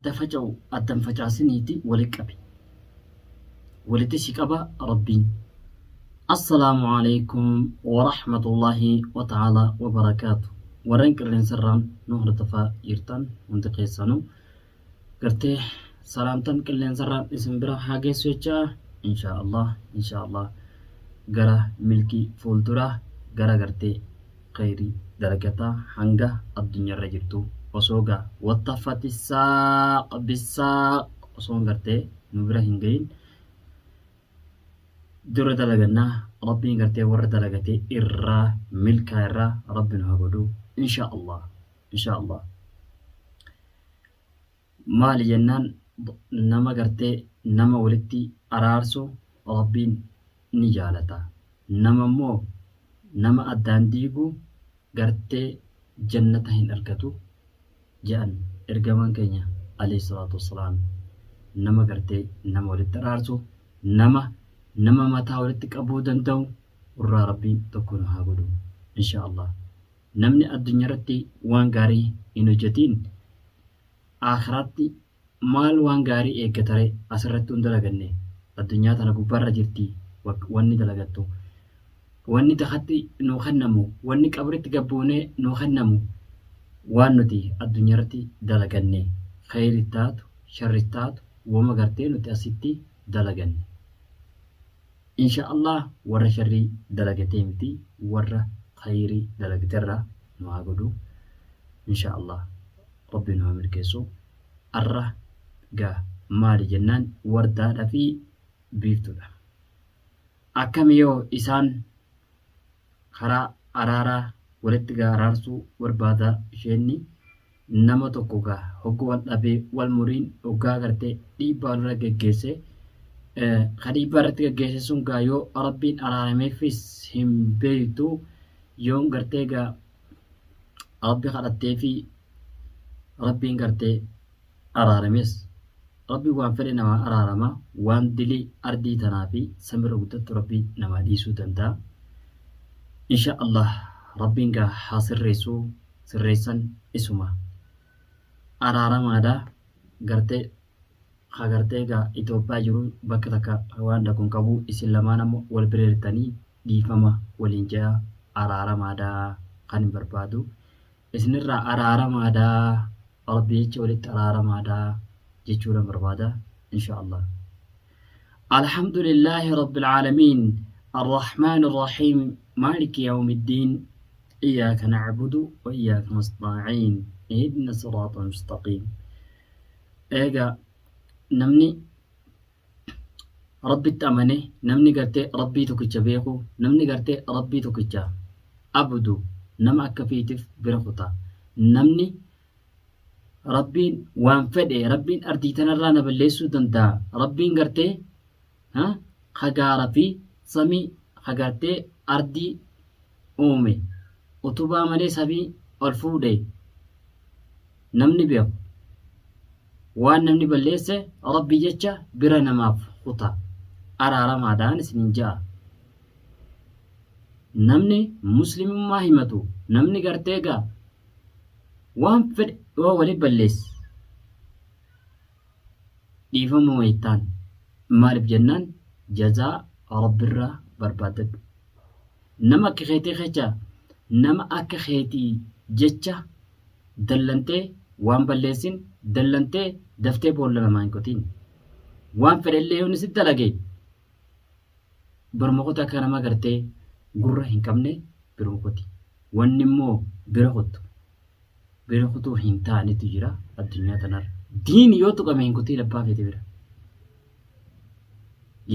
Adda faca'u adda hin facaasiniiti wali qabi. Walitti si qaba Rabbiin. Assalaamu Aleeykum Warahmatullaahi Wata'aalaa Wabarakaatu. Warreen qilleensarraan nu hordofaa jirtan hundi keessanuu gartee salaamtan qilleensarraan isin bira haa geessu jechaa inshaa Allah inshaa Allah gara milkii fuulduraa gara gartee kheyrii dalagataa hanga addunyarra jirtu osoo gaa wattafati saaq bisaaq osoon gartee nu bira hin gahin dura dalagannaa rabbiin gartee warra dalagatee irraa milkaa irraa rabbi nu haa godhu insha Allah insha Allah maali jennaan nama gartee nama walitti araarsu rabbiin ni jaalata nama immoo nama addaan diigu gartee jannata hin argatu je'an ergamaan keenya alayhi salaatu wassalaam nama gartee nama walitti araarsu nama nama mataa walitti qabuu danda'u irraa rabbiin tokko nu haa godhu insha Allah Namni addunyaarratti waan gaarii hin hojjatiin aakhiraatti maal waan gaarii eeggataree? Asirrattuu hin dalaganne addunyaa tana gubbaarra jirti wanni dalagattu. Wanni dakatti nuu kennamu, wanni qabritti gad buunee nuu kennamu waan nuti addunyaarratti dalaganne kheyri taatu sharris taatu wama gartee nuti asitti dalaganne. Insha Allah warra sharrii dalagatee miti warra khayrii dalagaterraa nu haa godhu Insha Allah Rabbi nu haa milkeessu Arra gaa maali jennaan wardaadha fi biiftuudha Akkami yoo isaan karaa araaraa walitti gaa araarsuu barbaada isheenni nama tokko gaa hogga wal dhabee wal muriin hoggaa gartee dhiibbaa walirra geggeesse ka dhiibbaa irratti geggeesse sun gaa yoo rabbiin araarameefis hin beektu yoon gartee gaa rabbi kadhattee fi rabbiin gartee araarames rabbiin waan fedhe namaa araarama waan dilii ardii tanaa fi samirra guddattu rabbiin namaa dhiisuu danda'a insha Allah rabbiin gaa haa sirreessuu sirreessan isuma araaramaadha gartee ka gartee gaa Itoophiyaa jiru bakka takka waan dhaqu hin qabu isin lamaan ammoo wal bira jirtanii dhiifama waliin je'a araaramaadha kan hin barbaadu isinirraa araaramaadha rabbi jecha walitti araaramaadha jechuudhaan barbaada insha Allah. الحمد لله رب العالمين الرحمن الرحيم مالك يوم الدين إياك نعبد وإياك نستعين اهدنا الصراط المستقيم Eegaa namni Rabbitti amane, namni gartee Rabbii tokkicha beeku, namni gartee Rabbii tokkicha abudu nama akka fiitif bira kuta. Namni Rabbiin waan fedhe Rabbiin ardii tanarraa na balleessuu danda'a. Rabbiin gartee ha ka gaara fi samii ka gartee ardii uume utubaa malee samii ol fuudhe namni beeku waan namni balleesse Rabbii jecha bira namaaf kuta araaramaadhaan isiniin ja'a. Namni muslimummaa himatu namni gartee gaa waan fedhe yoo wali balleesse dhiifama wayittaan maaliif jennaan jazaa Rabbirraa barbaaddadhu. Nama akka keetii kecha nama akka keetii jecha dallantee waan balleessin dallantee daftee boolla namaa hin qotiin. Waan fedhellee yoo inni si dalage biruma kuti akka nama gartee gurra hin qabne biruma kuti. Wanni immoo bira kuttu bira kutuu hin taanetu jira addunyaa tanarra. Diin yoo tuqame hin kutiin abbaa feete bira.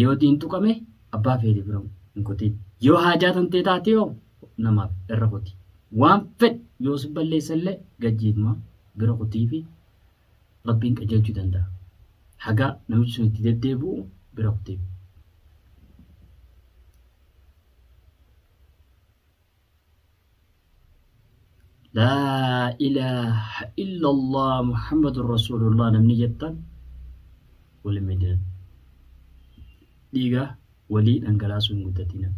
Yoo diin tuqame abbaa feete bira hin kutiin. Yoo haajaa tantee taate yoo namaaf irra kuti. Waan fedhe yoo si balleessallee gajjiituma bira kutiifi Rabbiin qajeelchuu danda'a. Haga namichi sun itti deddeebi'u bira kutiif. Laa ilaaha illallah Muhammadun Rasuulullah namni jettan wal hin miidhina. Dhiiga walii dhangalaasuu hin guddatina.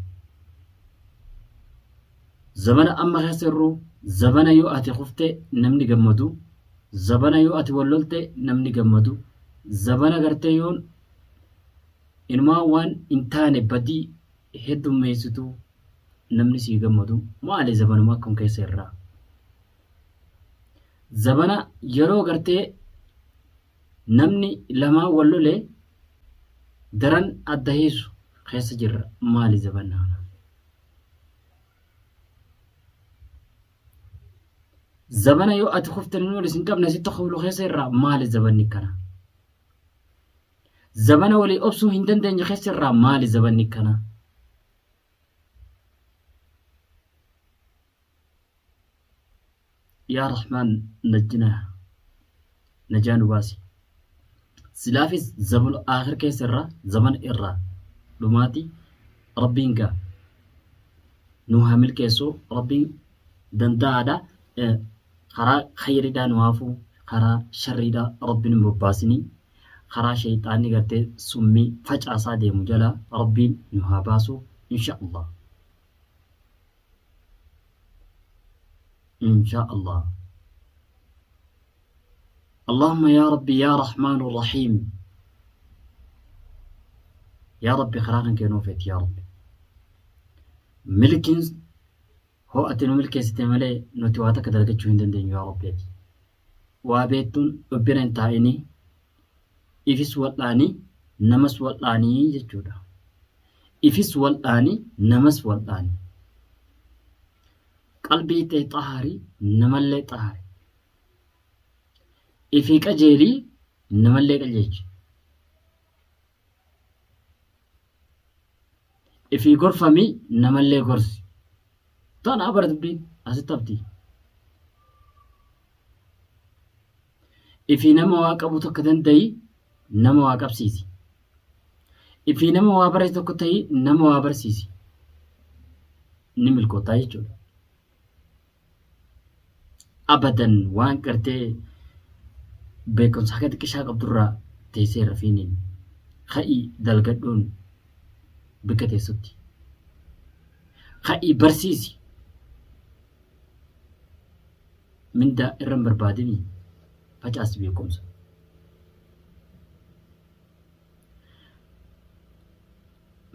Zabana amma keessa jirru zabana yoo ati kufte namni gammadu. Zabana yoo ati wal lolte namni gammadu. Zabana gartee yoon inumaa waan hin taane badii heddummeessitu namni sii gammadu. Maali zabanuma akkam keessa irraa? Zabana yeroo gartee namni lamaan wal lole daran adda hiisu keessa jirra. Maali zabanna kana? Zabana yoo ati kufte namni wal isin qabne sitti koflu keessa irraa maali zabanni kana? Zabana walii obsuu hin dandeenye keessa irraa maali zabanni kana? Yaa Rahmaan najjinaa najaa nu baasi. Silaafis zabul aakhir keessa irraa zamana irraa dhumaati Rabbiin gaa nu haa milkeessu Rabbiin danda'aadha karaa khayriidhaa nu haafuu karaa sharriidhaa Rabbiin nu bobbaasinii karaa sheyxaanni gartee summii facaasaa deemu jalaa Rabbiin nu haa baasu insha Allah. Insha Allah. Allahumma yaa Rabbi yaa Rahmaanu Rahiim. Yaa Rabbi karaa kan kee nuuf feeti yaa Rabbi. Milkiin hoo ati nu milkeessite malee nuti waa takka dalagachuu hin dandeenyu yaa Rabbi ati. Waa beektuun bira hin taa'inii ifis wal'aanii namas wal'aanii jechuudha. Ifis wal'aanii namas wal'aanii. Qalbii tee xahari namallee xahari. Ifii qajeelii namallee qajeelchi. Ifii gorfamii namallee gorsi. Tana bara dubbiin asitti hafti. Ifii nama waa qabu tokko danda'i nama waa qabsiisi. Ifii nama waa barate tokko ta'i nama waa barsiisi. Ni milkoota jechuudha. Abadan waan gartee beekumsa haga xiqqishaa qabdurraa teessee hin rafiiniin. Ka'ii dalgadhuun bikka teessutti. Ka'ii barsiisi. Mindaa irra hin barbaadinii facaasi beekumsa.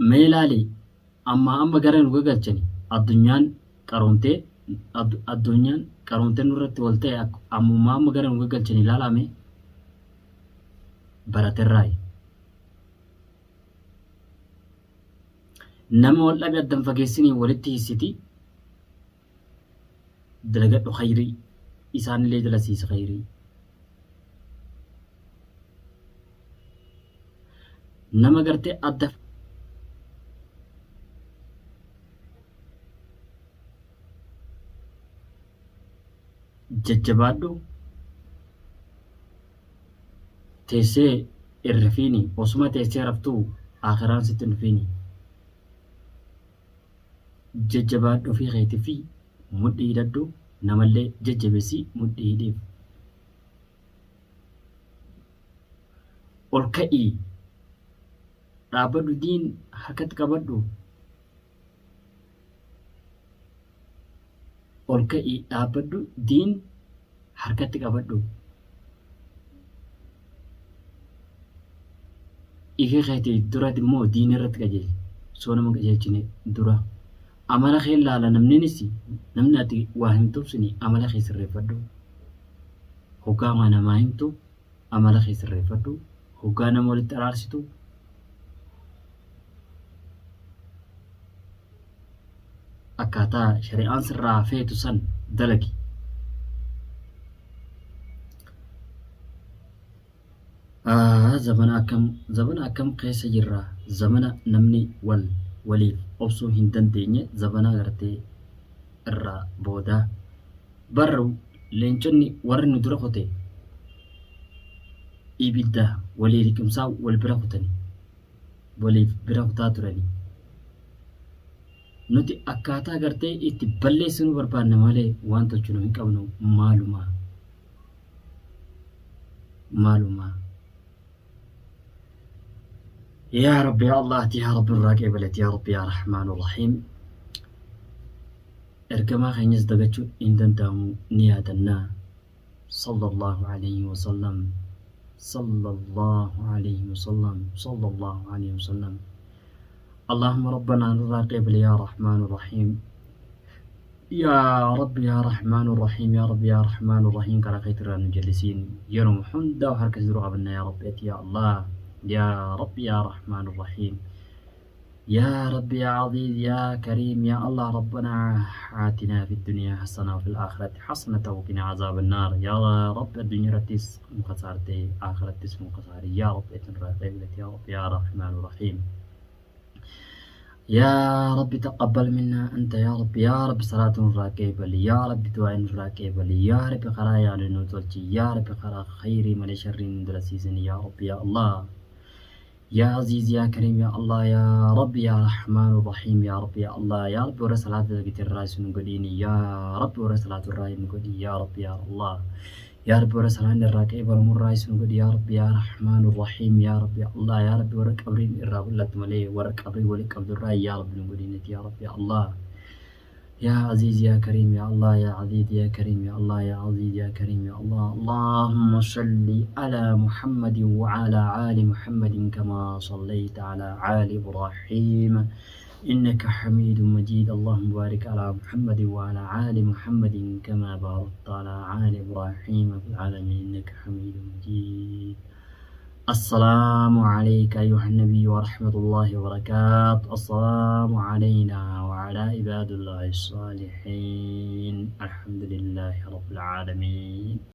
Mee ilaali ammaa amma gara nu gagalchani addunyaan qaroomtee addunyaan qaroomtee nurratti wal ta'e ammumaa amma gara nu gagalchani ilaalaa mee baraterraayi. Nama wal dhabe addan fageessinii walitti hissiti dalagadhu khayrii isaanillee dalasiisi khayrii. Nama gartee adda jajjabaadhu teessee hin rafiini osuma teessee raftuu aakhiraan sitti hin dhufiini. Jajjabaadhu ofii keetifi mudhii hidhadhu namallee jajjabessi mudhii hidhiif. Ol ka'ii dhaabbadhu diin harkatti qabadhu. Ol ka'ii dhaabbadhu diin harkatti qabadhu. Ifii keetii dura immoo diin irratti qajeelchi. Osoo nama hin qajeelchine dura. Amala kee laala namninis namni ati waa himtuuf suni amala kee sirreeffadhu. Hoggaa waa namaa himtu amala kee sirreeffadhu. Hoggaa nama walitti araarsitu akkaataa shari'aan sirraa feetu san dalagi. Zamana akkam zamana akkam keessa jirra zamana namni wal waliif obsuu hin dandeenye zamana gartee irraa boodaa bar leenconni warri nu dura kute ibidda walii liqimsaa wal bira kutani waliif bira kutaa turani nuti akkaataa gartee itti balleessinuu barbaanna malee waan tolchinu hin qabnu maalumaa Maaluma. Yaa Rabbi yaa Allah ati yaa Rabbi nurraa qeebalati yaa Rabbi yaa Rahmaan Rahiim. Ergamaa keenyas dagachuun hin danda'amu ni yaadannaa. Sallallahu alayhi wa sallam. Sallallahu alayhi wa sallam. Sallallahu alayhi wa sallam. Allahumma rabbana nurraa qeebali yaa rahmaanu rahiim. Yaa Rabbi yaa Rahmaanu Rahiim yaa Rabbi yaa Rahmaanu Rahiim karaa keetirraa nu jallisiin yeroo hundaa harka si dura qabanna yaa Rabbi ati yaa Allah yaa Rabbi yaa Rahmaanu Rahiim yaa Rabbi yaa Aziiz yaa Kariim yaa Allah Rabbana aatinaa fi dunyaa hasana wa fil aakhirati hasanata wa qinaa azaaban naar yaa Rabbi addunyaa irrattis nu kasaarte aakhirattis nu kasaari yaa Rabbi ati nurraa qeebalati yaa Rabbi yaa Rahmaanu Rahiim. Yaa Rabbi taqabbal minna anta yaa Rabbi yaa Rabbi salaata nurraa qeebali yaa Rabbi du'aa nurraa qeebali yaa Rabbi karaa yaadu nu tolchi yaa Rabbi karaa khayrii malee sharrii nu dalasiisin yaa Rabbi yaa Allah yaa Aziiz yaa Kariim yaa Allah yaa Rabbi yaa Rahmaan Rahiim yaa Rabbi yaa Allah yaa Rabbi warra salaata dalagate irraa isin godhiini yaa Rabbi warra salaatu irraa nu godhi yaa Rabbi yaa Allah Yaa Rabbi warra salaanni irraa qeebalamu irraa isin godhi yaa Rabbi yaa Rahmaanu Rahiim yaa Rabbi yaa Allah yaa Rabbi warra qabriin irraa bal'attu malee warra qabrii wali qabdu irraa yaa Rabbi nu godhi nati yaa Rabbi yaa Allah yaa Aziiz yaa Kariim yaa Allah yaa Aziiz yaa Kariim yaa Allah yaa Aziiz yaa Kariim yaa Allah Allahumma salli ala Muhammadin wa ala ali Muhammadin kama sallayta ala ali Ibrahim إنك حميد مجيد اللهم بارك على محمد وعلى آل محمد كما باركت على آل إبراهيم في العالمين إنك حميد مجيد السلام عليك أيها النبي ورحمة الله وبركاته السلام علينا وعلى عباد الله الصالحين الحمد لله رب العالمين.